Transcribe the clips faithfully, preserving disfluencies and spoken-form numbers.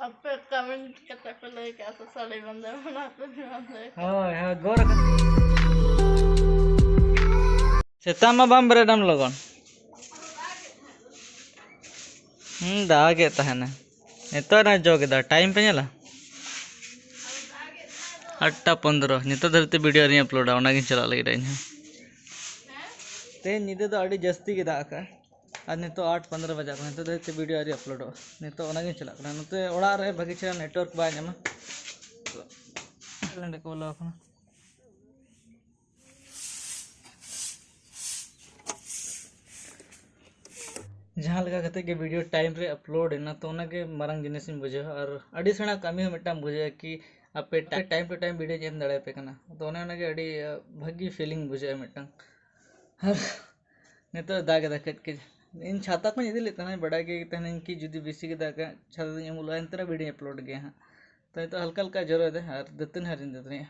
ᱟᱯᱮ ᱠᱚᱢᱮᱱᱴ ᱠᱟᱛᱮ ᱯᱮ ᱞᱟᱹᱭ ᱠᱟᱜᱼᱟ ᱥᱮ ᱥᱟᱹᱲᱤ ᱵᱟᱸᱫᱮ ᱢᱟᱱᱟ ᱯᱮ ᱵᱟᱸᱫᱮ ᱠᱟᱜᱼᱟ᱾ ᱦᱳᱭ, ᱦᱳᱭ, ᱜᱚᱨ ᱟᱠᱟᱱ᱾ ᱥᱮᱛᱟᱜ ᱢᱟ ᱵᱟᱢ ᱵᱮᱨᱮᱫ ᱟᱢ ᱞᱚᱜᱚᱱ᱾ ᱦᱩᱸ, ᱫᱟᱜᱮᱫ ᱛᱟᱦᱮᱱᱟ᱾ ᱱᱤᱛᱚᱜ ᱱᱟ ᱡᱚ ᱠᱮᱫᱟ, ᱴᱟᱭᱤᱢ ᱯᱮ ᱧᱮᱞᱟ? ᱟᱴᱴᱟ ᱯᱚᱱᱫᱽᱨᱚ᱾ ᱱᱤᱛᱚᱜ ᱫᱷᱟᱹᱵᱤᱡ ᱛᱮ ᱵᱷᱤᱰᱤᱭᱳ ᱟᱹᱣᱨᱤᱧ ᱟᱯᱞᱳᱰᱟ, ᱚᱱᱟᱜᱤᱧ ᱪᱟᱞᱟᱜ ᱞᱟᱹᱜᱤᱫ ᱤᱧ ᱦᱚᱸ᱾ ᱛᱮᱦᱮᱧ ᱧᱤᱫᱟᱹ ᱫᱚ ᱟᱹᱰᱤ ᱡᱟᱹᱥᱛᱤ ᱜᱮ ᱫᱟᱜ ᱟᱠᱟᱫᱼᱟ᱾ ᱟᱨ ᱱᱤᱛᱚᱜ ᱟᱴ ᱯᱚᱱᱫᱽᱨᱚ ᱵᱟᱡᱟᱜ ᱠᱟᱱᱟ, ᱱᱤᱛᱚᱜ ᱫᱷᱟᱹᱵᱤᱡ ᱛᱮ ᱵᱷᱤᱰᱤᱭᱳ ᱟᱹᱣᱨᱤ ᱟᱯᱞᱳᱰᱚᱜᱼᱟ᱾ ᱱᱤᱛᱚᱜ ᱚᱱᱟᱜᱤᱧ ᱪᱟᱞᱟᱜ ᱠᱟᱱᱟ, ᱱᱚᱛᱮ ᱚᱲᱟᱜ ᱨᱮ ᱵᱷᱟᱹᱜᱤ ᱪᱮᱦᱨᱟ ᱱᱮᱴᱣᱟᱨᱠ ᱵᱟᱭ ᱧᱟᱢᱟ᱾ ᱛᱚ, ᱞᱮᱸᱰᱮᱫ ᱠᱚ ᱵᱚᱞᱚ ᱟᱠᱟᱱᱟ᱾ ᱡᱟᱦᱟᱸ ᱞᱮᱠᱟ ᱠᱟᱛᱮ ᱜᱮ ᱵᱷᱤᱰᱤᱭᱳ ᱴᱟᱭᱤᱢ ᱨᱮ ᱟᱯᱞᱳᱰ ᱮᱱᱟ, ᱛᱚ ᱚᱱᱟᱜᱮ ᱢᱟᱨᱟᱝ ᱡᱤᱱᱤᱥ ᱤᱧ ᱵᱩᱡᱷᱟᱹᱣᱟ᱾ ᱟᱨ ᱟᱹᱰᱤ ᱥᱮᱬᱟ ᱠᱟᱹᱢᱤ ᱦᱚᱸ ᱢᱤᱫᱴᱟᱝ ᱵᱩᱡᱷᱟᱹᱜᱼᱟ ᱠᱤ ᱟᱯᱮ ᱴᱟ-, ᱴᱟᱭᱤᱢ ᱴᱩ ᱴᱟᱭᱤᱢ ᱵᱷᱤᱰᱤᱭᱳᱧ ᱮᱢ ᱫᱟᱲᱮᱭᱟᱯᱮ ᱠᱟᱱᱟ᱾ ᱛᱚ ᱚᱱᱮ ᱚᱱᱟᱜᱮ ᱟᱹᱰᱤ, ᱟ, ᱵᱷᱟᱹᱜᱤ ᱯᱷᱤᱞᱤᱝ ᱵᱩᱡᱷᱟᱹᱜᱼᱟ ᱢᱤᱫᱴᱟᱝ᱾ ᱟᱨ ᱱᱤᱛᱚᱜ ᱫᱟᱜ ᱮᱫᱟ ᱠᱟᱹᱡ ᱠᱟᱹᱡ᱾ ᱤᱧ ᱪᱷᱟᱛᱟ ᱠᱚᱧ ᱤᱫᱤ ᱞᱮᱫ ᱛᱟᱦᱮᱱᱟ, ᱵᱟᱰᱟᱭ ᱜᱮ ᱛᱟᱦᱮᱱᱟᱹᱧ ᱠᱤ ᱡᱩᱫᱤ ᱵᱮᱥᱤ ᱜᱮ ᱫᱟᱜᱟ, ᱪᱷᱟᱛᱟ ᱫᱚᱧ ᱩᱢᱩᱞᱚᱜᱼᱟ, ᱮᱱᱛᱮ ᱨᱮᱦᱚᱸ ᱵᱷᱤᱰᱤᱭᱳᱧ ᱟᱯᱞᱳᱰ ᱜᱮᱭᱟ ᱦᱟᱸᱜ᱾ ᱛᱚ ᱱᱤᱛᱚᱜ ᱦᱟᱞᱠᱟ ᱦᱟᱞᱠᱟ ᱡᱚᱨᱚᱭᱮᱫᱟ ᱟᱨ ᱫᱟᱹᱛᱟᱹᱱᱤ ᱦᱚᱸ ᱟᱹᱣᱨᱤᱧ ᱫᱟᱹᱛᱟᱹᱱᱤᱜᱼᱟ᱾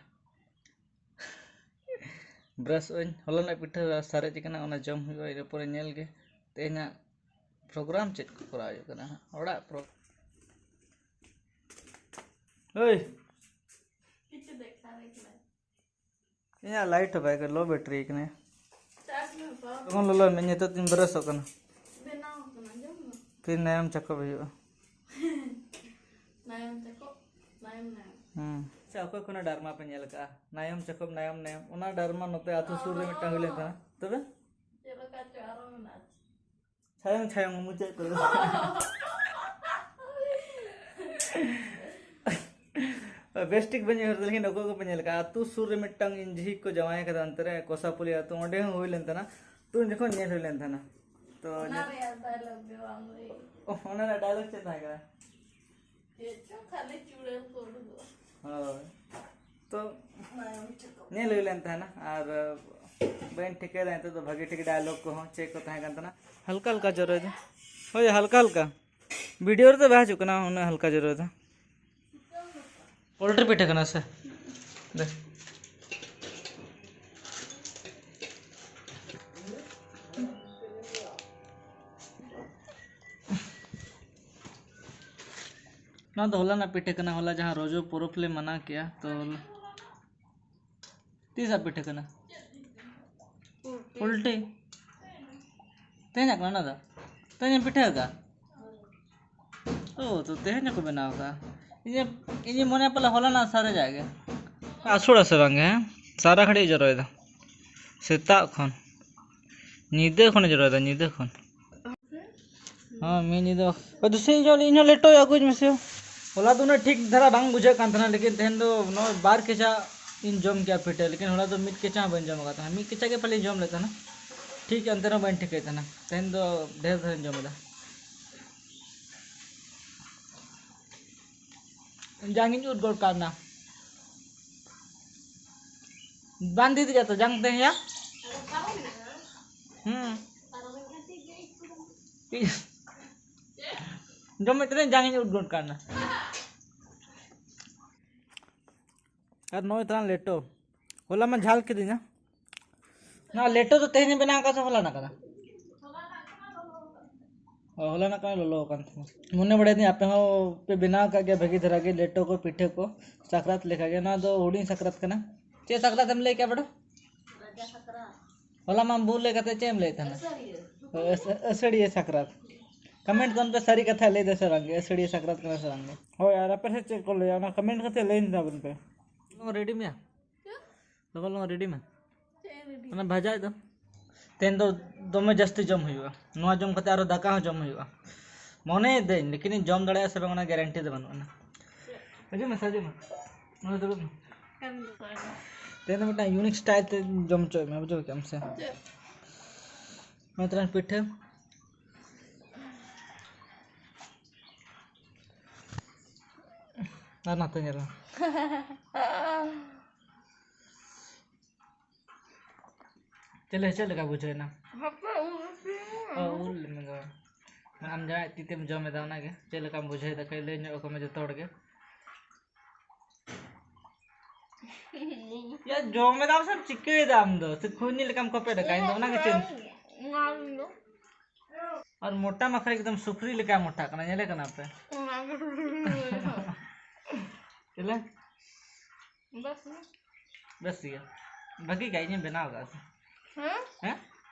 ᱵᱨᱟᱥ ᱟᱹᱧ, ᱦᱚᱞᱟᱱᱟᱜ ᱯᱤᱴᱷᱟᱹ ᱥᱟᱨᱮᱡ ᱟᱠᱟᱱᱟ, ᱚᱱᱟ ᱡᱚᱢ ᱦᱩᱭᱩᱜᱼᱟ, ᱤᱱᱟᱹ ᱯᱚᱨᱮ ᱧᱮᱞ ᱜᱮ ᱛᱮᱦᱮᱧᱟᱜ ᱯᱨᱳᱜᱨᱟᱢ ᱪᱮᱫ ᱠᱚ ᱠᱚᱨᱟᱣ ᱦᱩᱭᱩᱜ ᱠᱟᱱᱟ ᱦᱟᱸᱜ᱾ ᱚᱲᱟᱜ ᱯᱨᱳ-, ᱳᱭ! ᱤᱧᱟᱹᱜ ᱞᱟᱭᱤᱴ ᱦᱚᱸ ᱵᱟᱭ ᱞᱳ ᱵᱮᱴᱨᱤ ᱠᱟᱱᱟ᱾ ᱪᱟᱨᱡᱽ ᱢᱮ ᱵᱟᱵᱟ᱾ ᱛᱚᱠᱷᱚᱱ ᱞᱚᱞᱚ ᱢᱮ, ᱱᱤᱛᱚᱜ ᱛᱤᱧ ᱵᱨᱟᱥᱚᱜ ᱠᱟᱱᱟ᱾ ᱵᱮᱱᱟᱣ ᱠᱟᱱᱟ, ᱡᱚᱢ ᱢᱮ᱾ ᱯᱷᱤᱨ ᱱᱟᱭᱚᱢ ᱪᱟᱠᱚᱵ ᱦᱩᱭᱩᱜᱼᱟ᱾ ᱱᱟᱭᱚᱢ ᱪᱟᱠᱚᱵ, ᱱᱟᱭᱚᱢ, ᱱᱟᱭᱚᱢ᱾ ᱦᱩᱸ᱾ ᱟᱪᱪᱷᱟ, ᱚᱠᱚᱭ ᱠᱷᱚᱱᱟᱜ ᱰᱟᱨᱢᱟ ᱯᱮ ᱧᱮᱞ ᱟᱠᱟᱫᱼᱟ? ᱱᱟᱭᱚᱢ ᱪᱟᱠᱚᱵ, ᱱᱟᱭᱚᱢ, ᱱᱟᱭᱚᱢ᱾ ᱚᱱᱟ ᱰᱟᱨᱢᱟ ᱱᱚᱛᱮ ᱟᱹᱛᱩ ᱥᱩᱨ ᱨᱮ ᱢᱤᱫᱴᱟᱝ ᱦᱩᱭ ᱞᱮᱱ ᱛᱟᱦᱮᱱᱟ᱾ ᱛᱚᱵᱮ? ᱪᱮᱫ ᱞᱮᱠᱟ ᱪᱚ ᱟᱨᱚ ᱢᱮᱱᱟᱜᱼᱟ᱾ ᱪᱷᱟᱭᱚᱝ ᱪᱷᱟᱭᱚᱝ ᱢᱩᱪᱟᱹᱫ ᱠᱚᱨᱮ᱾ ᱵᱮᱥ ᱴᱷᱤᱠ ᱵᱟᱹᱧ ᱩᱭᱦᱟᱹᱨ ᱫᱟ, ᱞᱮᱠᱤᱱ ᱚᱠᱚᱭ ᱠᱚᱯᱮ ᱧᱮᱞ ᱠᱟᱜᱼᱟ? ᱟᱹᱛᱩ ᱥᱩᱨ ᱨᱮ ᱢᱤᱫᱴᱟᱝ ᱤᱧ ᱡᱷᱤ ᱠᱚ ᱡᱟᱶᱟᱭ ᱠᱟᱫᱟ, ᱚᱱᱛᱮ ᱨᱮ ᱠᱚᱥᱟᱯᱩᱞᱤ ᱟᱹᱛᱩ, ᱚᱸᱰᱮ ᱦᱚᱸ ᱦᱩᱭ ᱞᱮᱱ ᱛᱟᱦᱮᱱᱟ᱾ ᱛᱚ ᱩᱱ ᱡᱚᱠᱷᱚᱱ ᱧᱮᱞ ᱦᱩᱭ ᱞᱮᱱ ᱛᱟᱦᱮᱱᱟ᱾ ᱛᱚ ᱚᱱᱟ ᱧᱮ-, ᱨᱮᱭᱟᱜ ᱰᱟᱭᱞᱚᱜ ᱜᱮ ᱵᱟᱝ ᱞᱟᱹᱭ᱾ ᱚ, ᱚᱱᱟ ᱨᱮᱭᱟᱜ ᱰᱟᱭᱞᱚᱜ ᱪᱮᱫ ᱛᱟᱦᱮᱸ ᱠᱟᱱᱟ? ᱪᱮᱫ ᱪᱚ ᱠᱷᱟᱹᱞᱤ ᱪᱩᱲᱟᱹ ᱠᱚ ᱩᱰᱩᱠᱚᱜᱼᱟ᱾ ᱦᱳᱭ᱾ ᱛᱚ ᱢᱟᱭᱟᱢ ᱪᱚᱠᱚ᱾ ᱧᱮᱞ ᱦᱩᱭ ᱞᱮᱱ ᱛᱟᱦᱮᱱᱟ, ᱟᱨ ᱵᱟᱹᱧ ᱴᱷᱤᱠᱟᱹᱭᱮᱫᱟ ᱱᱤᱛᱚᱜ ᱫᱚ ᱵᱷᱟᱹᱜᱤ ᱴᱷᱤᱠ ᱰᱟᱭᱞᱚᱜ ᱠᱚᱦᱚᱸ ᱪᱮᱫ ᱠᱚ ᱛᱟᱦᱮᱸ ᱠᱟᱱ ᱛᱟᱦᱮᱱᱟ᱾ ᱦᱟᱞᱠᱟ ᱦᱟᱞᱠᱟ ᱡᱚᱨᱚᱭᱮᱫᱟ᱾ ᱦᱳᱭ, ᱦᱟᱞᱠᱟ ᱦᱟᱞᱠᱟ᱾ ᱵᱷᱤᱰᱤᱭᱳ ᱨᱮᱫᱚ ᱵᱟᱭ ᱦᱤᱡᱩᱜ ᱠᱟᱱᱟ, ᱩᱱᱟᱹᱜ ᱦᱟᱞᱠᱟ ᱡᱚᱨᱚᱭᱮᱫᱟ᱾ ᱯᱳᱞᱴᱨᱤ ᱯᱤᱴᱷᱟᱹ ᱠᱟᱱᱟ ᱥᱮ? ᱫᱮ᱾ ᱱᱚᱣᱟ ᱫᱚ ᱦᱚᱞᱟᱱᱟᱜ ᱯᱤᱴᱷᱟᱹ ᱠᱟᱱᱟ, ᱦᱚᱞᱟ ᱡᱟᱦᱟᱸ ᱨᱚᱡᱚ ᱯᱚᱨᱚᱵᱽ ᱞᱮ ᱢᱟᱱᱟᱣ ᱠᱮᱜᱼᱟ᱾ ᱛᱚ ᱛᱤᱥᱟᱜ ᱯᱤᱴᱷᱟᱹ ᱠᱟᱱᱟ? ᱩᱞᱴᱤ᱾ ᱛᱮᱦᱮᱧᱟᱜ ᱠᱟᱱᱟ ᱚᱱᱟ ᱫᱚ? ᱛᱮᱦᱮᱧ ᱮᱢ ᱯᱤᱴᱷᱟᱹ ᱟᱠᱟᱫᱼᱟ? ᱳ, ᱛᱚ ᱛᱮᱦᱮᱧ ᱦᱚᱸᱠᱚ ᱵᱮᱱᱟᱣ ᱟᱠᱟᱫᱼᱟ᱾ ᱤᱧ, ᱤᱧᱤᱧ ᱢᱚᱱᱮᱭᱟ ᱯᱟᱞᱮ ᱦᱚᱞᱟᱱᱟᱜ ᱥᱟᱨᱮᱡᱟᱜ ᱜᱮ᱾ ᱟᱥᱚᱲᱟ ᱥᱮ ᱵᱟᱝ ᱜᱮ, ᱦᱮᱸ? ᱥᱟᱨᱟ ᱜᱷᱟᱹᱲᱤᱡ ᱡᱚᱨᱚᱭᱮᱫᱟ᱾ ᱥᱮᱛᱟᱜ ᱠᱷᱚᱱ, ᱧᱤᱫᱟᱹ ᱠᱷᱚᱱᱮ ᱡᱚᱨᱚᱭᱮᱫᱟ, ᱧᱤᱫᱟᱹ ᱠᱷᱚᱱ᱾ ᱦᱮᱸ, ᱢᱤᱫ ᱧᱤᱫᱟᱹ᱾ ᱳ, ᱫᱩᱥᱤ, ᱤᱧ ᱦᱚᱸ, ᱤᱧ ᱦᱚᱸ ᱞᱮᱴᱚ ᱟᱹᱜᱩᱧ ᱢᱮᱥᱮ᱾ ᱦᱚᱞᱟ ᱫᱚ ᱩᱱᱟᱹᱜ ᱴᱷᱤᱠ ᱫᱷᱟᱨᱟ ᱵᱟᱝ ᱵᱩᱡᱷᱟᱹᱜ ᱠᱟᱱ ᱛᱟᱦᱮᱱᱟ, ᱞᱮᱠᱤᱱ ᱛᱮᱦᱮᱧ ᱫᱚ ᱱᱚᱜᱼᱚᱭ ᱵᱟᱨ ᱠᱮᱪᱟ ᱤᱧ ᱡᱚᱢ ᱠᱮᱜᱼᱟ ᱯᱤᱴᱷᱟᱹ, ᱞᱮᱠᱤᱱ ᱦᱚᱞᱟ ᱫᱚ ᱢᱤᱫ ᱠᱮᱪᱟ ᱦᱚᱸ ᱵᱟᱹᱧ ᱡᱚᱢ ᱟᱠᱟᱫ ᱛᱟᱦᱮᱱᱟ᱾ ᱢᱤᱫ ᱠᱮᱪᱟ ᱜᱮ ᱯᱟᱞᱮᱧ ᱡᱚᱢ ᱞᱮᱫ ᱛᱟᱦᱮᱱᱟ, ᱴᱷᱤᱠ ᱚᱱᱛᱮ ᱨᱮᱦᱚᱸ ᱵᱟᱹᱧ ᱴᱷᱤᱠᱟᱹᱭᱮᱫ ᱛᱟᱦᱮᱱᱟ᱾ ᱛᱮᱦᱮᱧ ᱫᱚ ᱰᱷᱮᱨ ᱫᱷᱟᱨᱟᱧ ᱡᱚᱢ ᱮᱫᱟ᱾ ᱡᱟᱝᱤᱧ ᱩᱫ ᱜᱚᱫ ᱠᱟᱜ ᱱᱟ᱾ ᱵᱟᱝ ᱫᱤᱫᱤ ᱡᱟᱛᱚ ᱡᱟᱝ ᱛᱮᱦᱮᱧᱟ᱾ ᱦᱩᱸ᱾ ᱡᱚᱢᱮᱫ ᱛᱟᱦᱮᱱᱟᱹᱧ, ᱡᱟᱝᱤᱧ ᱩᱫ ᱜᱚᱫ ᱠᱟᱜ ᱱᱟ᱾ ᱟᱨ ᱱᱚᱜᱼᱚᱭ ᱛᱟᱦᱮᱱ ᱞᱮᱴᱚ᱾ ᱦᱚᱞᱟ ᱢᱟ ᱡᱷᱟᱞ ᱠᱤᱫᱤᱧᱟ᱾ ᱱᱚᱣᱟ ᱞᱮᱴᱚ ᱫᱚ ᱛᱮᱦᱮᱧ ᱵᱮᱱᱟᱣ ᱟᱠᱟᱫ ᱥᱮ ᱦᱚᱞᱟᱱᱟᱜ ᱠᱟᱱᱟ? ᱚ, ᱦᱚᱞᱟᱱᱟᱜ ᱠᱟᱱᱟ, ᱞᱚᱞᱚ ᱟᱠᱟᱱ ᱛᱟᱦᱮᱱᱟ᱾ ᱢᱚᱱᱮ ᱵᱟᱲᱟᱭᱮᱫᱟᱹᱧ ᱟᱯᱮ ᱦᱚᱸ ᱯᱮ ᱵᱮᱱᱟᱣ ᱟᱠᱟᱫ ᱜᱮᱭᱟ ᱵᱷᱟᱹᱜᱤ ᱫᱷᱟᱨᱟ ᱜᱮ ᱞᱮᱴᱚ ᱠᱚ, ᱯᱤᱴᱷᱟᱹ ᱠᱚ, ᱥᱟᱠᱨᱟᱛ ᱞᱮᱠᱟ ᱜᱮ᱾ ᱱᱚᱣᱟ ᱫᱚ ᱦᱩᱰᱤᱧ ᱥᱟᱠᱨᱟᱛ ᱠᱟᱱᱟ᱾ ᱪᱮᱫ ᱥᱟᱠᱨᱟᱛ ᱮᱢ ᱞᱟᱹᱭ ᱠᱮᱜᱼᱟ ᱵᱮᱴᱟ? ᱦᱚᱞᱟ ᱢᱟ ᱵᱚᱞ ᱞᱟᱹᱭ ᱠᱟᱛᱮ ᱪᱮᱫ ᱮᱢ ᱞᱟᱹᱭᱮᱫ ᱛᱟᱦᱮᱱᱟ? ᱚ, ᱟᱹᱥ-, ᱟᱹᱥᱟᱹᱲᱤᱭᱟᱹ ᱥᱟᱠᱨᱟᱛ᱾ ᱠᱚᱢᱮᱱᱴ ᱠᱷᱚᱱ ᱯᱮ ᱥᱟᱹᱨᱤ ᱠᱟᱛᱷᱟ ᱞᱟᱹᱭ ᱫᱟ ᱥᱮ ᱵᱟᱝ ᱜᱮ, ᱟᱹᱥᱟᱹᱲᱤᱭᱟᱹ ᱥᱟᱠᱨᱟᱛ ᱠᱟᱱᱟ ᱥᱮ ᱵᱟᱝ ᱜᱮ? ᱦᱳᱭ, ᱟᱨ ᱟᱯᱮ ᱥᱮᱫ ᱪᱮᱫ ᱠᱚ ᱞᱟᱹᱭᱟ, ᱚᱱᱟ ᱠᱚᱢᱮᱱᱴ ᱠᱟᱛᱮ ᱞᱟᱹᱭ ᱛᱟᱵᱚᱱ ᱯᱮ᱾ ᱞᱚᱜᱚᱱ ᱨᱮᱰᱤ ᱢᱮᱭᱟ? ᱞᱚᱜᱚᱱ, ᱞᱚᱜᱚᱱ ᱨᱮᱰᱤ ᱢᱮ᱾ ᱚᱱᱟ ᱵᱷᱟᱡᱟᱭ ᱫᱚ᱾ ᱛᱮᱦᱮᱧ ᱫᱚ ᱫᱚᱢᱮ ᱡᱟᱹᱥᱛᱤ ᱡᱚᱢ ᱦᱩᱭᱩᱜᱼᱟ, ᱱᱚᱣᱟ ᱡᱚᱢ ᱠᱟᱛᱮ ᱟᱨᱚ ᱫᱟᱠᱟ ᱦᱚᱸ ᱡᱚᱢ ᱦᱩᱭᱩᱜᱼᱟ᱾ ᱢᱚᱱᱮᱭᱮᱫᱟᱹᱧ, ᱞᱮᱠᱤᱱ ᱤᱧ ᱡᱚᱢ ᱫᱟᱲᱮᱭᱟᱜᱼᱟ ᱥᱮ ᱵᱟᱝ, ᱚᱱᱟ ᱜᱮᱨᱮᱱᱴᱤ ᱫᱚ ᱵᱟᱹᱱᱩᱜ ᱟᱱᱟ᱾ ᱦᱤᱡᱩᱜ ᱢᱮ, ᱦᱤᱡᱩᱜ ᱢᱮ᱾ ᱱᱚᱰᱮ ᱫᱩᱲᱩᱵ ᱢᱮ᱾ ᱛᱮᱦᱮᱧ ᱫᱚ ᱢᱤᱫᱴᱟᱝ ᱤᱭᱩᱱᱤᱠ ᱥᱴᱟᱭᱤᱞ ᱛᱮ ᱡᱚᱢ ᱦᱚᱪᱚᱭᱮᱫ ᱢᱮᱭᱟ, ᱵᱩᱡᱷᱟᱹᱣ ᱠᱮᱫᱟᱢ ᱥᱮ? ᱪᱮᱫ? ᱢᱤᱫᱴᱟᱝ ᱯᱤᱴᱷᱟᱹ᱾ ᱟᱨ ᱱᱚᱛᱮ ᱧᱮᱞ ᱢᱮ᱾ ᱪᱮᱫ ᱞᱮ-, ᱪᱮᱫ ᱞᱮᱠᱟ ᱵᱩᱡᱷᱟᱹᱣ ᱮᱱᱟ? ᱦᱟᱯᱮ, ᱩᱞ ᱩᱛᱩ᱾ ᱚ, ᱩᱞ ᱢᱮᱱᱫᱟ᱾ ᱟᱢ ᱡᱟᱦᱟᱸᱭ ᱛᱤ ᱛᱮᱢ ᱡᱚᱢ ᱮᱫᱟ, ᱚᱱᱟᱜᱮ ᱪᱮᱫ ᱞᱮᱠᱟᱢ ᱵᱩᱡᱷᱟᱹᱣ ᱮᱫᱟ? ᱠᱟᱹᱡ ᱞᱟᱹᱭ ᱧᱚᱜ ᱟᱠᱚ ᱢᱮ ᱡᱚᱛᱚ ᱦᱚᱲ ᱜᱮ᱾ ᱭᱟ, ᱡᱚᱢ ᱮᱫᱟᱢ ᱥᱮᱢ ᱪᱤᱠᱟᱹᱭᱮᱫᱟ ᱟᱢ ᱫᱚ? ᱥᱮ ᱠᱷᱩᱭᱱᱤ ᱞᱮᱠᱟᱢ ᱠᱚᱯᱮᱫ ᱟᱠᱟᱫ? ᱤᱧ ᱫᱚ ᱚᱱᱟ ᱜᱮ ᱪᱮᱫ? ᱚᱱᱟ ᱫᱚ᱾ ᱟᱨ ᱢᱚᱴᱟ ᱢᱟ ᱠᱷᱟᱡ ᱮᱠᱫᱚᱢ ᱥᱩᱠᱨᱤ ᱞᱮᱠᱟ ᱢᱚᱴᱟᱜ ᱠᱟᱱᱟ, ᱧᱮᱞᱮ ᱠᱟᱱᱟ ᱯᱮ? ᱚᱱᱟ ᱜᱮ ᱥᱩᱠᱨᱤ ᱞᱮᱠᱟ᱾ ᱪᱮᱞᱮ? ᱵᱮᱥ ᱜᱮ᱾ ᱵᱮᱥ ᱜᱮᱭᱟ᱾ ᱵᱷᱟᱹᱜᱤ ᱜᱮ ᱤᱧᱮᱢ ᱵᱮᱱᱟᱣ ᱟᱠᱟᱫ ᱥᱮ? ᱦᱮᱸ? ᱦᱮᱸ?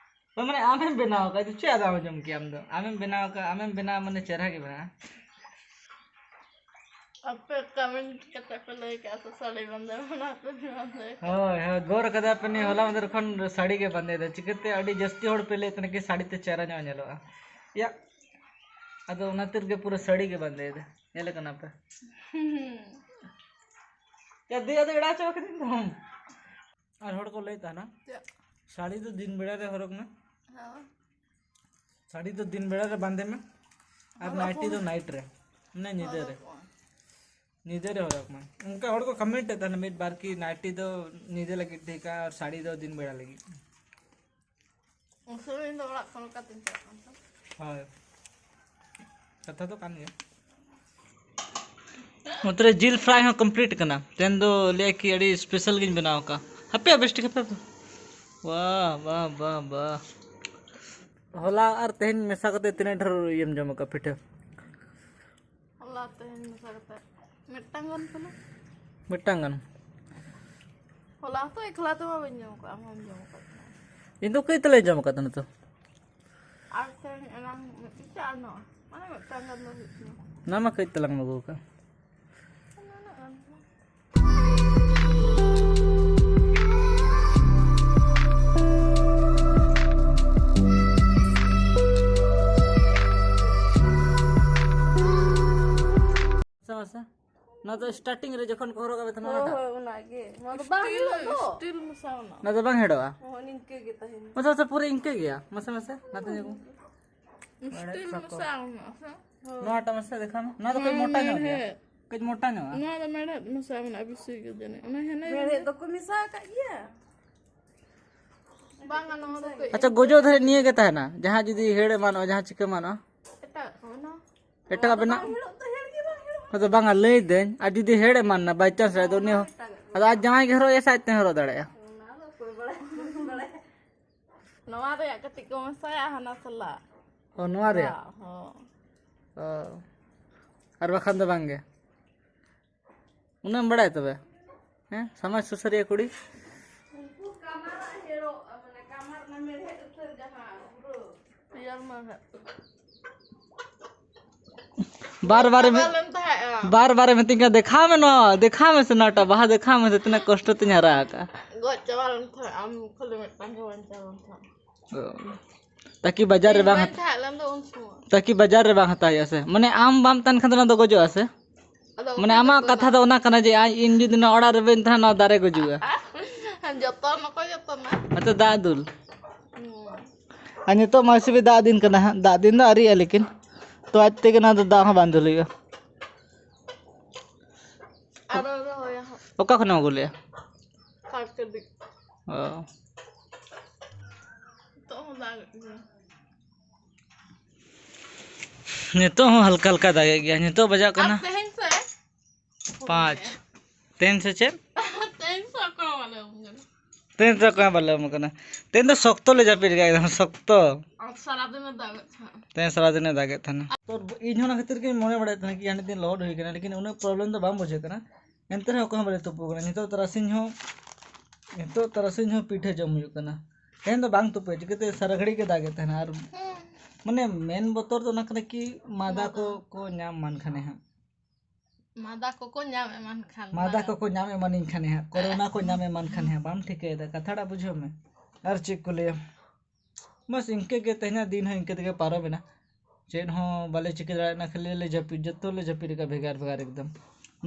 ᱵᱟᱝ, ᱢᱟᱱᱮ ᱟᱢᱮᱢ ᱵᱮᱱᱟᱣ ᱟᱠᱟᱫ, ᱪᱮᱫ ᱟᱫᱚ ᱟᱢ ᱡᱚᱢ ᱠᱮᱭᱟᱢ ᱫᱚ? ᱟᱢᱮᱢ ᱵᱮᱱᱟᱣ ᱟᱠᱟᱫ, ᱟᱢᱮᱢ ᱵᱮᱱᱟᱣ ᱢᱟᱱᱮ ᱪᱮᱦᱨᱟ ᱜᱮ ᱵᱮᱱᱟᱜᱼᱟ᱾ ᱟᱯᱮ comment ᱠᱟᱛᱮ ᱯᱮ ᱞᱟᱹᱭ ᱠᱟᱜᱼᱟ ᱥᱮ ᱥᱟᱹᱲᱤ ᱵᱟᱸᱫᱮ ᱢᱟᱱᱟ ᱯᱮ ᱵᱟᱸᱫᱮ᱾ ᱦᱳᱭ, ᱦᱳᱭ, ᱜᱚᱨ ᱠᱟᱫᱟ ᱯᱮ ᱱᱤᱭᱟᱹ ᱦᱚᱞᱟ ᱢᱟᱫᱷᱮᱨ ᱠᱷᱚᱱ ᱥᱟᱹᱲᱤ ᱜᱮ ᱵᱟᱸᱫᱮᱭᱮᱫᱟ᱾ ᱪᱤᱠᱟᱹᱛᱮ ᱟᱹᱰᱤ ᱡᱟᱹᱥᱛᱤ ᱦᱚᱲ ᱯᱮ ᱞᱟᱹᱭᱮᱫ ᱛᱟᱦᱮᱱᱟ ᱠᱤ ᱥᱟᱹᱲᱤ ᱛᱮ ᱪᱮᱦᱨᱟ ᱧᱚᱜ ᱧᱮᱞᱚᱜᱼᱟ᱾ ᱭᱟ, ᱟᱫᱚ ᱚᱱᱟ ᱛᱤᱨ ᱜᱮ ᱯᱩᱨᱟᱹ ᱥᱟᱹᱲᱤ ᱜᱮ ᱵᱟᱸᱫᱮᱭᱮᱫᱟ᱾ ᱧᱮᱞᱮ ᱠᱟᱱᱟ ᱯᱮ? ᱦᱩᱸ᱾ ᱭᱟ, ᱫᱮ, ᱟᱫᱚ ᱮᱲᱟ ᱦᱚᱪᱚ ᱠᱟᱹᱫᱤᱧ ᱫᱚᱢ᱾ ᱟᱨ ᱦᱚᱲ ᱠᱚ ᱞᱟᱹᱭ ᱛᱟᱦᱮᱱᱟ, ᱪᱮᱫ? ᱥᱟᱹᱲᱤ ᱫᱚ ᱫᱤᱱ ᱵᱮᱲᱟ ᱨᱮ ᱦᱚᱨᱚᱜᱽ ᱢᱮ᱾ ᱦᱮᱸ᱾ ᱥᱟᱹᱲᱤ ᱫᱚ ᱫᱤᱱ ᱵᱮᱲᱟ ᱨᱮ ᱵᱟᱸᱫᱮ ᱢᱮ, ᱟᱨ ᱦᱚᱨᱚᱜ ᱱᱟᱭᱴᱤ ᱫᱚ ᱠᱚᱜᱼᱟ᱾ ᱱᱟᱭᱤᱴ ᱨᱮ, ᱢᱟᱱᱮ ᱧᱤᱫᱟᱹ ᱨᱮ᱾ ᱦᱚᱨᱚᱜ ᱠᱚᱜᱼᱟ᱾ ᱧᱤᱫᱟᱹ ᱨᱮ ᱦᱚᱨᱚᱜᱽ ᱢᱮ᱾ ᱚᱱᱠᱟ ᱦᱚᱲ ᱠᱚ comment ᱮᱫ ᱛᱟᱦᱮᱱᱟ ᱢᱤᱫ ᱵᱟᱨ ᱠᱤ ᱱᱟᱭᱴᱤ ᱫᱚ ᱧᱤᱫᱟᱹ ᱞᱟᱹᱜᱤᱫ ᱴᱷᱤᱠᱟ ᱟᱨ ᱥᱟᱹᱲᱤ ᱫᱚ ᱫᱤᱱ ᱵᱮᱲᱟ ᱞᱟᱹᱜᱤᱫ᱾ ᱩᱱ ᱥᱚᱢᱚᱭ ᱤᱧ ᱫᱚ ᱚᱲᱟᱜ ᱠᱷᱚᱱ ᱚᱠᱟᱛᱮᱧ ᱪᱟᱞᱟᱜ ᱠᱟᱱ ᱛᱟᱦᱮᱸᱫ᱾ ᱦᱳᱭ, ᱠᱟᱛᱷᱟ ᱫᱚ ᱠᱟᱱ ᱜᱮᱭᱟ᱾ ᱱᱚᱛᱮ ᱨᱮ ᱡᱤᱞ fry ᱦᱚᱸ complete ᱠᱟᱱᱟ᱾ ᱛᱮᱦᱮᱧ ᱫᱚ ᱞᱟᱹᱭᱟ ᱠᱤ ᱟᱹᱰᱤ special ᱜᱤᱧ ᱵᱮᱱᱟᱣ ᱟᱠᱟᱫᱼᱟ᱾ ᱦᱟᱯᱮ, ᱵᱮᱥ ᱴᱷᱤᱠ ᱦᱟᱯᱮ, ᱦᱟᱯᱮ᱾ ᱵᱟᱦ, ᱵᱟᱦ, ᱵᱟᱦ, ᱵᱟᱦ᱾ ᱦᱚᱞᱟ ᱟᱨ ᱛᱮᱦᱮᱧ ᱢᱮᱥᱟ ᱠᱟᱛᱮ ᱛᱤᱱᱟᱹᱜ ᱰᱷᱮᱨ ᱤᱭᱟᱹᱢ ᱡᱚᱢ ᱟᱠᱟᱫ ᱯᱤᱴᱷᱟᱹ? ᱦᱚᱞᱟ ᱛᱮᱦᱮᱧ ᱢᱮᱥᱟ ᱠᱟᱛᱮ ᱢᱤᱫᱴᱟᱝ ᱜᱟᱱ ᱯᱟᱞᱮ᱾ ᱢᱤᱫᱴᱟᱝ ᱜᱟᱱ? ᱦᱚᱞᱟ ᱦᱚᱸᱛᱚ ᱮᱠᱞᱟ ᱛᱮᱢᱟ ᱵᱟᱹᱧ ᱡᱚᱢ ᱠᱟᱜᱼᱟ, ᱟᱢ ᱦᱚᱸᱢ ᱡᱚᱢ ᱠᱟᱜ ᱛᱟᱦᱮᱸ᱾ ᱤᱧ ᱫᱚ ᱠᱟᱹᱡ ᱛᱟᱞᱟᱧ ᱡᱚᱢ ᱟᱠᱟᱫ ᱛᱟᱦᱮᱸ ᱱᱤᱛᱚᱜ᱾ ᱟᱨ ᱛᱮᱦᱮᱧ ᱮᱱᱟᱝ ᱢᱤᱫᱴᱤᱡ ᱪᱟ ᱧᱚᱜ, ᱢᱟᱱᱮ ᱢᱤᱫᱴᱟᱝ ᱜᱟᱱ ᱫᱚ ᱦᱩᱭᱩᱜ ᱛᱤᱧᱟ᱾ ᱚᱱᱟ ᱢᱟ ᱠᱟᱹᱡ ᱛᱟᱞᱟᱝ ᱮᱢ ᱟᱹᱜᱩ ᱟᱠᱟᱫ᱾ ᱩᱱᱟᱹᱜ ᱜᱟᱱ ᱫᱚ᱾ ᱢᱟᱥᱮ, ᱢᱟᱥᱮ᱾ ᱱᱚᱣᱟ ᱫᱚ starting ᱨᱮ ᱡᱚᱠᱷᱚᱱ ᱠᱚ ᱦᱚᱨᱚᱜᱟ ᱵᱮᱛᱷᱟ ᱦᱳᱭ, ᱱᱚᱣᱟᱴᱟᱜ᱾ ᱦᱳᱭ, ᱚᱱᱟ ᱜᱮ᱾ ᱱᱚᱣᱟ ᱫᱚ ᱵᱟᱝ ᱦᱤᱞᱟᱹᱜ ᱫᱚ᱾ Steel ᱢᱮᱥᱟ ᱢᱮᱱᱟᱜᱼᱟ᱾ ᱱᱚᱣᱟ ᱫᱚ ᱵᱟᱝ ᱦᱮᱲᱚᱜᱼᱟ᱾ ᱦᱳᱭ, ᱱᱤᱝᱠᱟᱹ ᱜᱮ ᱛᱟᱦᱮᱱᱟ᱾ ᱢᱟᱥᱮ, ᱢᱟᱥᱮ, ᱯᱩᱨᱟᱹ ᱤᱱᱠᱟᱹ ᱜᱮᱭᱟ᱾ ᱢᱟᱥᱮ, ᱢᱟᱥᱮ, ᱱᱟᱛᱮ ᱧᱚᱜ ᱢᱮ᱾ Steel ᱢᱮᱥᱟ ᱢᱮᱱᱟᱜᱼᱟ ᱥᱮ? ᱦᱳᱭ᱾ ᱱᱚᱣᱟᱴᱟᱜ ᱢᱟᱥᱮ ᱫᱮᱠᱷᱟᱣ ᱢᱮ᱾ ᱱᱚᱣᱟ ᱫᱚ ᱠᱟᱹᱡ ᱱᱚᱣᱟ ᱢᱚᱴᱟ ᱧᱚᱜ ᱜᱮᱭᱟ᱾ ᱢᱮᱲᱦᱮᱫ᱾ ᱠᱟᱹᱡ ᱢᱚᱴᱟ ᱧᱚᱜᱼᱟ᱾ ᱱᱚᱣᱟ ᱫᱚ ᱢᱮᱲᱦᱮᱫ ᱢᱮᱥᱟ ᱢᱮᱱᱟᱜᱼᱟ ᱵᱮᱥᱤ ᱜᱮ ᱡᱟᱹᱱᱤᱡ᱾ ᱚᱱᱟ ᱦᱮᱸᱫᱮ ᱢᱮᱲᱦᱮᱫ ᱜᱮ᱾ ᱫᱚᱠᱚ ᱢᱮᱥᱟ ᱟᱠᱟᱫ ᱜᱮᱭᱟ᱾ ᱵᱟᱝᱟ, ᱱᱚᱣᱟ ᱫᱚ ᱠᱟᱹᱡ ᱟᱪᱪᱷᱟ, ᱜᱚᱡᱚᱜ ᱫᱷᱟᱹᱨᱤᱡ ᱱᱤᱭᱟᱹ ᱜᱮ ᱛᱟᱦᱮᱱᱟ, ᱡᱟᱦᱟᱸ ᱡᱩᱫᱤ ᱦᱮᱲ ᱮᱢᱟᱱᱚᱜᱼᱟ, ᱡᱟᱦᱟᱸ ᱪᱤᱠᱟᱹ ᱮᱢᱟᱱᱚᱜᱼᱟ? ᱮᱴᱟᱜ ᱠᱚ ᱢᱮᱱᱟᱜᱼᱟ? ᱮᱴᱟᱜᱟᱜ ᱵᱮᱱᱟᱜ? ᱵᱟᱝ ᱦᱮᱲᱚᱜ ᱫᱚ ᱦᱮᱲ ᱜᱮ ᱵᱟᱝ ᱦᱮᱲᱚᱜ᱾ ᱟᱫᱚ ᱵᱟᱝᱟ, ᱞᱟᱹᱭᱫᱟᱹᱧ, ᱟᱨ ᱡᱩᱫᱤ ᱦᱮᱲ ᱮᱢᱟᱱ ᱱᱟ by chance ᱨᱮ, ᱟᱫᱚ ᱩᱱᱤ ᱦᱚᱸ, ᱮᱴᱟᱜᱟᱜ ᱠᱚ᱾ ᱟᱫᱚ ᱟᱡ ᱡᱟᱶᱟᱭ ᱜᱮ ᱦᱚᱨᱚᱜ ᱮᱭᱟ ᱥᱮ ᱟᱡ ᱛᱮ ᱦᱚᱨᱚᱜ ᱫᱟᱲᱮᱭᱟᱜᱼᱟ? ᱚᱱᱟ ᱫᱚ ᱚᱠᱚᱭ ᱵᱟᱲᱟᱭᱟ, ᱵᱟᱹᱧ ᱵᱟᱲᱟᱭᱟ᱾ ᱱᱚᱣᱟ ᱨᱮᱭᱟᱜ ᱠᱟᱹᱴᱤᱡ ᱠᱚ ᱢᱮᱥᱟᱭᱟ ᱦᱟᱱᱟ ᱥᱟᱞᱟᱜ᱾ ᱚ, ᱱᱚᱣᱟ ᱨᱮᱭᱟᱜ? ᱦᱚᱸ᱾ ᱚ᱾ ᱟᱨ ᱵᱟᱠᱷᱟᱱ ᱫᱚ ᱵᱟᱝ ᱜᱮ? ᱩᱱᱟᱹᱜ ᱮᱢ ᱵᱟᱲᱟᱭᱟ ᱛᱚᱵᱮ? ᱦᱮᱸ, ᱥᱚᱢᱟᱡᱽ ᱥᱩᱥᱟᱹᱨᱤᱭᱟᱹ ᱠᱩᱲᱤ᱾ ᱩᱱᱠᱩ ᱠᱟᱢᱟᱨᱟᱜ ᱦᱮᱲᱚᱜ, ᱢᱟᱱᱮ, ᱠᱟᱢᱟᱨ ᱚᱱᱟ ᱢᱮᱲᱦᱮᱫ ᱩᱛᱟᱹᱨ ᱡᱟᱦᱟᱸ ᱦᱩᱲᱩ᱾ ᱤᱭᱟᱹ ᱢᱟ ᱦᱟᱸᱜ᱾ ᱵᱟᱨ ᱵᱟᱨ ᱪᱟᱵᱟ ᱞᱮᱱ ᱛᱟᱦᱮᱸᱜᱼᱟ᱾ ᱵᱟᱨ ᱵᱟᱨᱮ ᱢᱤᱛᱟᱹᱧ ᱠᱟᱱᱟ, "ᱫᱮᱠᱷᱟᱣ ᱢᱮ ᱱᱚᱣᱟ, ᱫᱮᱠᱷᱟᱣ ᱢᱮᱥᱮ ᱱᱚᱣᱟᱴᱟᱜ ᱵᱟᱦᱟ, ᱫᱮᱠᱷᱟᱣ ᱢᱮᱥᱮ, ᱛᱤᱱᱟᱹᱜ ᱠᱚᱥᱴᱚ ᱛᱤᱧ ᱦᱟᱨᱟ ᱟᱠᱟᱜᱼᱟ᱾" ᱜᱚᱡ ᱪᱟᱵᱟ ᱞᱮᱱ ᱛᱟᱦᱮᱸᱜ, ᱟᱢ ᱠᱷᱟᱹᱞᱤ ᱢᱤᱫᱴᱟᱝ ᱜᱮ ᱵᱟᱧᱪᱟᱣ ᱞᱮᱱ ᱛᱟᱦᱮᱸᱜ᱾ ᱚ᱾ ᱛᱟᱠᱤ ᱵᱟᱡᱟᱨ ᱨᱮ ᱤᱧ ᱵᱟᱝ ᱵᱟᱹᱧ ᱦᱟᱛ-, ᱛᱟᱦᱮᱸ ᱞᱮᱱ ᱫᱚ ᱩᱱ ᱥᱚᱢᱚᱭ᱾ ᱛᱟᱠᱤ ᱵᱟᱡᱟᱨ ᱨᱮ ᱵᱟᱝ ᱦᱟᱛᱟᱣ ᱦᱩᱭᱩᱜᱼᱟ ᱥᱮ? ᱢᱟᱱᱮ ᱟᱢ ᱵᱟᱢ ᱛᱟᱦᱮᱱ ᱠᱷᱟᱱ ᱫᱚ ᱚᱱᱟ ᱫᱚ ᱜᱚᱡᱚᱜᱼᱟ ᱥᱮ? ᱟᱫᱚ ᱢᱟᱱᱮ ᱚᱠᱚᱭ ᱟᱢᱟᱜ ᱡᱚᱛᱚᱱᱟ? ᱠᱟᱛᱷᱟ ᱫᱚ ᱚᱱᱟ ᱠᱟᱱᱟ ᱡᱮ ᱟᱡ, ᱤᱧ ᱡᱩᱫᱤ ᱱᱚᱣᱟ ᱚᱲᱟᱜ ᱨᱮ ᱵᱟᱹᱧ ᱛᱟᱦᱮᱱᱟ, ᱱᱚᱣᱟ ᱫᱟᱨᱮ ᱜᱩᱡᱩᱜᱼᱟ᱾ ᱡᱚᱛᱚᱱ ᱚᱠᱚᱭ ᱡᱚᱛᱚᱱᱟ? ᱟᱪᱪᱷᱟ, ᱫᱟᱜ ᱫᱩᱞ᱾ ᱦᱩᱸ᱾ ᱟᱨ ᱱᱤᱛᱚᱜ ᱢᱟ ᱦᱤᱥᱟᱹᱵ ᱫᱟᱜ ᱫᱤᱱ ᱠᱟᱱᱟ ᱦᱟᱸᱜ, ᱫᱟᱜ ᱫᱤᱱ ᱫᱚ ᱟᱹᱣᱨᱤᱭᱟᱜᱼᱟ, ᱞᱮᱠᱤᱱ ᱛᱚ ᱟᱡ ᱛᱮᱜᱮ ᱱᱚᱣᱟ ᱫᱚ ᱫᱟᱜ ᱦᱚᱸ ᱵᱟᱝ ᱫᱩᱞ ᱦᱩᱭᱩᱜᱼᱟ᱾ ᱟᱨᱚ ᱨᱚᱦᱚᱭᱟ ᱦᱟᱸᱜ᱾ ᱚᱠᱟ ᱠᱷᱚᱱᱮᱢ ᱟᱹᱜᱩ ᱞᱮᱜᱼᱟ? ᱠᱟᱨᱠᱟᱹᱰᱤ᱾ ᱚ᱾ ᱱᱤᱛᱚᱜ ᱦᱚᱸ ᱫᱟᱜ ᱮᱫ ᱜᱮᱭᱟ᱾ ᱱᱤᱛᱚᱜ ᱦᱚᱸ ᱦᱟᱞᱠᱟ ᱦᱟᱞᱠᱟ ᱫᱟᱜᱮᱫ ᱜᱮᱭᱟ᱾ ᱱᱤᱛᱚᱜ ᱵᱟᱡᱟᱜ ᱠᱟᱱᱟ ᱟᱨ ᱛᱮᱦᱮᱧ ᱥᱮ? ᱯᱟᱸᱪ᱾ ᱛᱮᱦᱮᱧ ᱥᱮ ᱪᱮᱫ? ᱛᱮᱦᱮᱧ ᱥᱮ ᱚᱠᱟ ᱵᱟᱞᱮ ᱩᱢ ᱠᱟᱱᱟ? ᱛᱮᱦᱮᱧ ᱫᱚ ᱚᱠᱚᱭ ᱦᱚᱸ ᱵᱟᱞᱮ ᱩᱢ ᱠᱟᱱᱟ᱾ ᱛᱮᱦᱮᱧ ᱫᱚ ᱥᱚᱠᱛᱚ ᱞᱮ ᱡᱟᱹᱯᱤᱫ ᱠᱟᱜᱼᱟ, ᱮᱠᱫᱚᱢ ᱥᱚᱠᱛᱚ᱾ ᱟᱨ ᱥᱟᱨᱟᱫᱤᱱᱮ ᱫᱟᱜᱮᱫ ᱛᱟᱦᱮᱸᱫ᱾ ᱛᱮᱦᱮᱧ ᱥᱟᱨᱟᱫᱤᱱᱮ ᱫᱟᱜᱮᱫ ᱛᱟᱦᱮᱱᱟ᱾ ᱛᱚ ᱤᱧ ᱦᱚᱸ ᱚᱱᱟ ᱠᱷᱟᱹᱛᱤᱨ ᱜᱤᱧ ᱢᱚᱱᱮ ᱵᱟᱲᱟᱭᱮᱫ ᱛᱟᱦᱮᱱᱟ ᱠᱤ ᱦᱟᱸᱰᱮ ᱫᱤᱱ ᱞᱚᱦᱚᱫ ᱦᱩᱭ ᱠᱟᱱᱟ, ᱞᱮᱠᱤᱱ ᱩᱱᱟᱹᱜ problem ᱫᱚ ᱵᱟᱝ ᱵᱩᱡᱷᱟᱹᱜ ᱠᱟᱱᱟ᱾ ᱮᱱᱛᱮ ᱨᱮᱦᱚᱸ ᱚᱠᱚᱭ ᱦᱚᱸ ᱵᱟᱞᱮ ᱛᱩᱯᱩ ᱠᱟᱱᱟ᱾ ᱱᱤᱛᱚᱜ ᱛᱟᱨᱟᱥᱤᱧ ᱦᱚᱸ, ᱱᱤᱛᱚᱜ ᱛᱟᱨᱟᱥᱤᱧ ᱦᱚᱸ ᱯᱤᱴᱷᱟᱹ ᱡᱚᱢ ᱦᱩᱭᱩᱜ ᱠᱟᱱᱟ᱾ ᱛᱮᱦᱮᱧ ᱫᱚ ᱵᱟᱝ ᱛᱩᱯᱩᱭᱟ, ᱪᱤᱠᱟᱹᱛᱮ ᱥᱟᱨᱟ ᱜᱷᱟᱹᱲᱤᱡ ᱜᱮ ᱫᱟᱜᱮᱫ ᱛᱟᱦᱮᱱᱟ᱾ ᱟᱨ ᱢᱟᱱᱮ ᱢᱮᱱ ᱵᱚᱛᱚᱨ ᱫᱚ ᱚᱱᱟ ᱠᱟᱱᱟ ᱠᱤ ᱢᱟᱫᱟ ᱢᱟᱫᱟ᱾ ᱠᱚ, ᱠᱚ ᱧᱟᱢ ᱮᱢᱟᱱ ᱠᱷᱟᱱᱮ ᱦᱟᱸᱜ᱾ ᱢᱟᱫᱟ ᱠᱚᱠᱚ ᱧᱟᱢ ᱮᱢᱟᱱ ᱠᱷᱟᱱ ᱢᱟᱫᱟ ᱢᱟᱫᱟ᱾ ᱠᱚᱠᱚ ᱧᱟᱢ ᱮᱢᱟᱱᱤᱧ ᱠᱷᱟᱱᱮ ᱦᱟᱸᱜ, ᱠᱳᱨᱳᱱᱟ ᱠᱚ ᱧᱟᱢ ᱮᱢᱟᱱ ᱠᱷᱟᱱᱮ ᱦᱟᱸᱜ, ᱵᱟᱢ ᱴᱷᱤᱠᱟᱹᱭᱮᱫᱟ, ᱠᱟᱛᱷᱟᱴᱟᱜ ᱵᱩᱡᱷᱟᱹᱣ ᱢᱮ᱾ ᱟᱨ ᱪᱮᱫ ᱠᱚ ᱞᱟᱹᱭᱟ, ᱵᱟᱥ ᱤᱱᱠᱟᱹ ᱜᱮ ᱛᱮᱦᱮᱧᱟᱜ ᱫᱤᱱ ᱦᱚᱸ ᱤᱱᱠᱟᱹ ᱛᱮᱜᱮ ᱯᱟᱨᱚᱢᱮᱱᱟ᱾ ᱪᱮᱫ ᱦᱚᱸ ᱵᱟᱞᱮ ᱪᱤᱠᱟᱹ ᱫᱟᱲᱮᱭᱟᱜ ᱠᱟᱱᱟ, ᱠᱷᱟᱹᱞᱤ ᱞᱮ ᱡᱟᱹᱯᱤᱫ, ᱡᱚᱛᱚ ᱞᱮ ᱡᱟᱹᱯᱤᱫ ᱟᱠᱟᱫ ᱵᱷᱮᱜᱟᱨ ᱵᱷᱮᱜᱟᱨ ᱮᱠᱫᱚᱢ᱾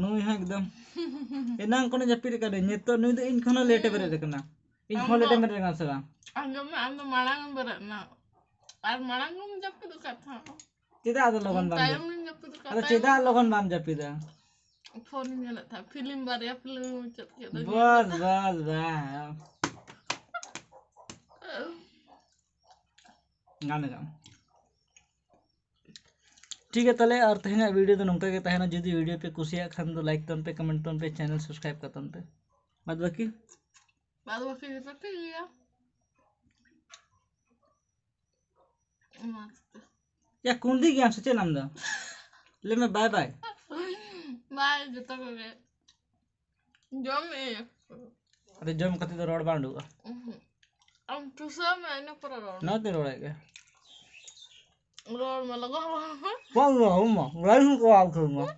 ᱱᱩᱭ ᱦᱚᱸ ᱮᱠᱫᱚᱢ ᱮᱱᱟᱝ ᱠᱷᱚᱱᱮ ᱡᱟᱹᱯᱤᱫ ᱟᱠᱟᱫ, ᱱᱤᱛᱚᱜ ᱱᱩᱭ ᱫᱚ ᱤᱧ ᱠᱷᱚᱱ ᱦᱚᱸ late ᱮ ᱵᱮᱨᱮᱫ ᱟᱠᱟᱱᱟ᱾ ᱤᱧ ᱟᱢ ᱠᱷᱚᱱ late ᱫᱚ ᱮᱢ ᱵᱮᱨᱮᱫ ᱟᱠᱟᱱᱟ ᱥᱮ ᱵᱟᱝ? ᱟᱸᱡᱚᱢ ᱢᱮ, ᱟᱢ ᱫᱚ ᱢᱟᱲᱟᱝ ᱮᱢ ᱵᱮᱨᱮᱫ ᱮᱱᱟ ᱟᱨ ᱢᱟᱲᱟᱝ ᱮᱢ ᱡᱟᱹᱯᱤᱫ ᱟᱠᱟᱫ ᱛᱟᱦᱮᱸᱫ᱾ ᱪᱮᱫᱟᱜ ᱟᱫᱚ ᱞᱚᱜᱚᱱ ᱵᱟᱢ ᱛᱟᱭᱚᱢ ᱡᱟᱹᱯᱤᱫ? ᱤᱧ ᱡᱟᱹᱯᱤᱫ ᱠᱟᱜ ᱟᱫᱚ ᱛᱟᱭᱚᱢ᱾ ᱪᱮᱫᱟᱜ ᱞᱚᱜᱚᱱ ᱵᱟᱢ ᱡᱟᱹᱯᱤᱫᱟ? ᱯᱷᱳᱱ ᱤᱧ ᱧᱮᱞᱮᱫ ᱛᱟᱦᱮᱸᱫ, ᱯᱷᱤᱞᱢ ᱵᱟᱨᱭᱟ ᱯᱷᱤᱞᱢ ᱢᱩᱪᱟᱹᱫ ᱠᱮᱫ ᱫᱚ ᱵᱟᱥ, ᱧᱮᱞ ᱞᱮᱫᱟ᱾ ᱵᱟᱥ, ᱵᱟᱥ᱾ ᱜᱟᱱ ᱠᱟᱜᱼᱟᱢ᱾ ᱴᱷᱤᱠ ᱜᱮᱭᱟ ᱛᱟᱦᱞᱮ, ᱟᱨ ᱛᱮᱦᱮᱧᱟᱜ video ᱫᱚ ᱱᱚᱝᱠᱟ ᱜᱮ ᱛᱟᱦᱮᱱᱟ᱾ ᱡᱩᱫᱤ video ᱯᱮ ᱠᱩᱥᱤᱭᱟᱜ ᱠᱷᱟᱱ ᱫᱚ like ᱛᱟᱵᱚᱱ ᱯᱮ, comment ᱛᱟᱵᱚᱱ ᱯᱮ, channel subscribe ᱠᱟᱛᱟᱵᱚᱱ ᱯᱮ᱾ ᱵᱟᱫ ᱵᱟᱹᱠᱤ᱾ ᱵᱟᱫ ᱵᱟᱹᱠᱤ ᱡᱚᱛᱚ ᱴᱷᱤᱠ ᱜᱮᱭᱟ᱾ ᱢᱟ᱾ ᱭᱟ, ᱠᱩᱸᱫᱤ ᱜᱮᱭᱟᱢ ᱥᱮ ᱪᱮᱫ ᱟᱢ ᱫᱚ? ᱞᱟᱹᱭ ᱢᱮ ᱵᱟᱭ ᱵᱟᱭ᱾ ᱵᱟᱭ, ᱡᱚᱛᱚ ᱠᱚᱜᱮ᱾ ᱡᱚᱢ ᱢᱮ᱾ ᱟᱫᱚ ᱡᱚᱢ ᱠᱟᱛᱮ ᱫᱚ ᱨᱚᱲ ᱵᱟᱝ ᱩᱰᱩᱠᱚᱜᱼᱟ᱾ ᱩᱦᱩᱸ᱾ ᱟᱢ ᱪᱩᱥᱟᱹᱣ ᱢᱮ, ᱤᱱᱟᱹ ᱯᱚᱨᱮ ᱨᱚᱲ ᱢᱮ᱾ ᱱᱚᱣᱟ ᱛᱤᱧ ᱨᱚᱲᱮᱫ ᱜᱮ᱾ ᱨᱚᱲ ᱢᱮ, ᱞᱚᱜᱚᱱ ᱨᱚᱲ ᱢᱮ᱾ ᱵᱟᱝ ᱨᱚᱲ, ᱵᱟᱝ ᱨᱚᱲ, ᱵᱟᱝ ᱨᱚᱲ᱾